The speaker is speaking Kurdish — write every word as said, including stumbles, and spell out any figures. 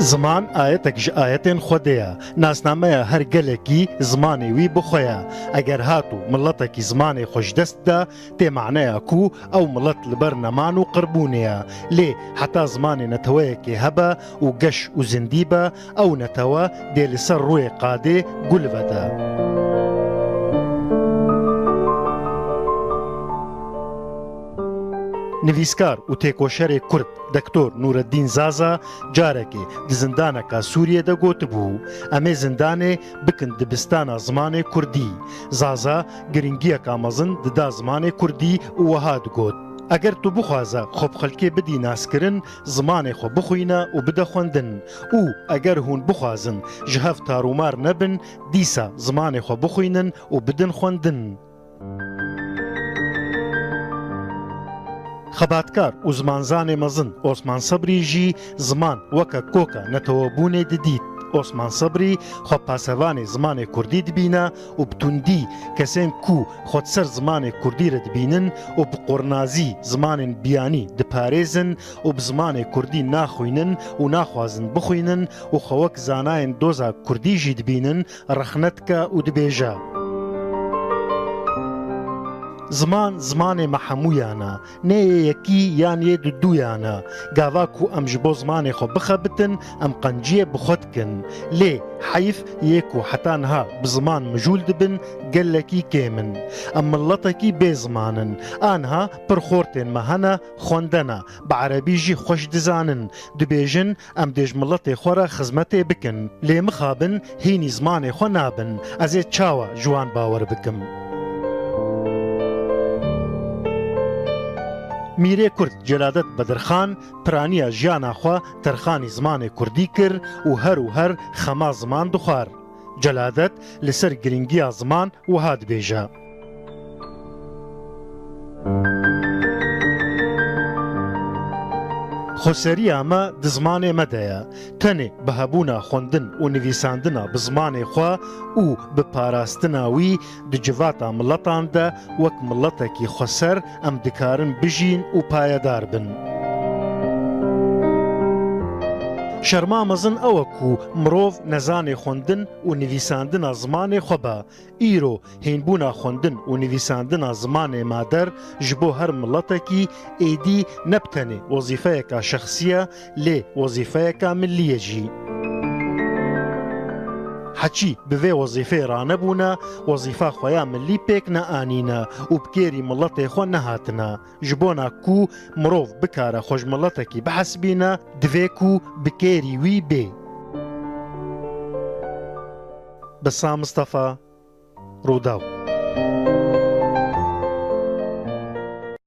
Ziman ayetek ji ayetên Xwedê ye. Nasnameya her gelekî zimanê wî bi xwe ye. Eger hat û miletekî zimanê xwe ji dest da, tê maneya ku ew milet li ber neman û qirbûnê ye. Lê heta zimanê neteweyekê hebe û geş û zindî be, ew netewe dê li ser rûyê qadê gul vede. Nivîskar û têkoşerê Kurd Doktor Nûreddîn Zaza carekê di zindaneka Sûriyê de gotibû, "Em ê zindanê bikin dibistana zimanê kurdî." Zaza giringiyeka mezin dida zimanê kurdî û wiha digot, "Eger tu bixwaze xwe bi xelkê bidî naskirin, zimanê xwe bixwîne û bide xwendin. Û eger hûn bixwazin ji hev tarûmar nebin, dîsa zimanê xwe bixwînin û bidin xwendin." Xebatkar û zimanzanê mezin Osman Sebrî jî ziman weke koka netewebûnê didît. Osman Sebrî xwe pasevanê zimanê kurdî dibîne û bi tundî kesên ku xwe di ser zimanê kurdî re dibînin û bi qornazî zimanên biyanî diparêzin û bi zimanê kurdî naxwînin û naxwazin bixwînin û xwe wek zanayên doza kurdî jî dibînin, rexne dike û dibêje, "Ziman, zimanê me hemûyan e, ne yê yekî yan yê dudûyan e. Gava ku em ji bo zimanê xwe bixebitin, em qenciyê bi xwe dikin. Lê heyf yê ku heta niha bi ziman mijûl dibin, gelekî kêm in. Em miletekî bê ziman in. Aniha pir xortên me hene, xwendene, bi erebî jî xweş dizanin. Dibêjin, em dê ji miletê xwe re xizmetê bikin. Lê mixabin hînî zimanê xwe nabin. Ez ê çawa ji wan bawer bikim?" Mîrê Kurd Celadet Bedirxan piraniya jiyana xwe terxanî zimanê kurdî kir û her û her xema ziman dixwar. Celadet li ser giringiya ziman wiha dibêje, "Xweseriya me di zimanê me de ye. Tenê bi hebûna xwendin û nivîsandina bi zimanê xwe û bi parastina wî di civata miletan de wek miletekî xweser em dikarin bijîn û payedar bin." Şerma mezin ew e ku mirov nezanê xwendin û nivîsandina zimanê xwe be. Îro hînbûna xwendin û nivîsandina zimanê mader ji bo her miletekî êdî ne bi tenê wezîfeyeka şexsî ye, lê wezîfeyeka millî ye jî. Heçî bi vê wezîfeyê ranebûne, wezîfa xwe ya millî pêk neanîne û bi kêrî miletê xwe nehatine. Ji bona ku mirov bikare xwe ji miletekî bihesibîne, divê ku bi kêrî wî bê. Besa Mistefa, Rûdaw.